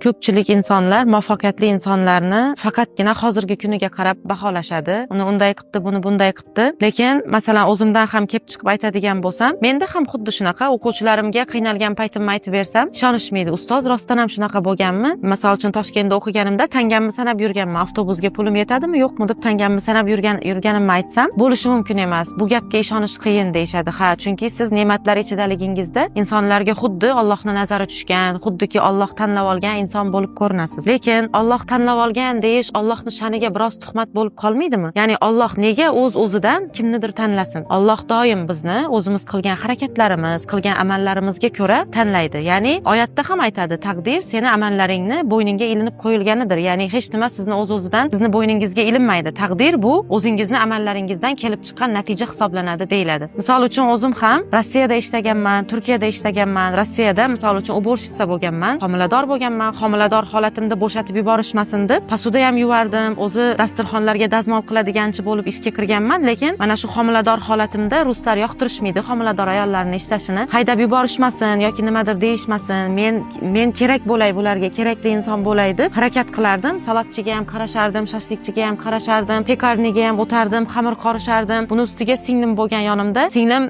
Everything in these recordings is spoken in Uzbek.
Ko'pchilik insonlar muvaffaqiyatli insonlarni faqatgina hozirgi kuniga qarab baholashadi. Uni unday qilibdi, buni bunday qilibdi. Lekin, masalan, o'zimdan ham kelib chiqib aytadigan bo'lsam, menda ham xuddi shunaqa. O'quvchilarimga qiynalgan paytimni aytib bersam, ishonishmaydi. "Ustoz, rostdan ham shunaqa bo'lganmi?" Misol uchun, Toshkentda o'qiganimda tangamni sanab yurganman. Avtobusga pulim yetadimi, yo'qmi deb tangamni sanab yurganimni aytsam, "Bo'lishi mumkin emas, bu gapga ishonish qiyin", deyishadi. Ha, chunki siz ne'matlar ichidaligingizda insonlarga xuddi Allohni nazari tushgan, xuddiki Olloh tanlab olgan inson bo'lib ko'rinasiz. Lekin Olloh tanlab olgan deyish Ollohni sha'niga biroz tuhmat bo'lib qolmaydimi? Ya'ni Olloh nega o'z o'zidan kimnidir tanlasin? Olloh doim bizni o'zimiz qilgan harakatlarimiz, qilgan amallarimizga ko'ra tanlaydi. Ya'ni oyatda ham aytadi: "Taqdir seni amallaringni bo'yningga ilinib qo'yilganidir". Ya'ni hech nima sizni o'z o'zidan sizni bo'yningizga ilinmaydi. Taqdir bu o'zingizni amallaringizdan kelib chiqqan natija hisoblanadi, deyiladi. Misol uchun, o'zim ham Rossiyada ishlaganman, Turkiyada ishlaganman. Rossiyada, misol uchun, уборщица bo'lganman, homilador bo'lganman. Homilador holatimda bo'shatib yuborishmasin deb посуда ham yuvardim, o'zi dasturxonlarga dazmol qiladiganchi bo'lib ishga kirganman. Lekin mana shu homilador holatimda, ruslar yoqtirishmaydi homilador ayollarni ishlashini, haydab yuborishmasin yoki nimadir deyishmasin, men kerak bo'lay, bularga kerakli inson bo'lay deb harakat qilardim. Salatchiga ham qarashardim, shashlikchiga ham qarashardim, пекарня ga ham o'tardim, xamir qorishardim. Buni ustiga singlim bo'lgan yonimda. Singlim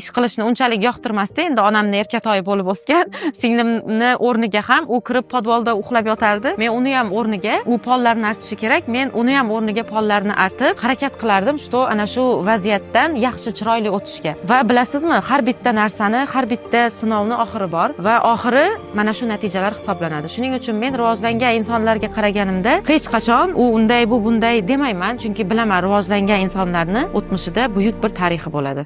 ish qilishni unchalik yoqtirmasdi, endi onamni erkatoyi bo'lib o'sgan. Singlimni o'rniga ham u kirib подвал da uxlab yotardi. Men uni ham o'rniga, u pollarni artishi kerak, men uni ham o'rniga pollarni artib harakat qilardim, что ana shu vaziyatdan yaxshi, chiroyli o'tishga. Va bilasizmi, har bitta narsani, har bitta sinovni oxiri bor va oxiri mana shu natijalar hisoblanadi. Shuning uchun men rivojlangan insonlarga qaraganimda hech qachon u unday, bu bunday demayman, chunki bilaman, rivojlangan insonlarni o'tmishida buyuk bir tarixi bo'ladi.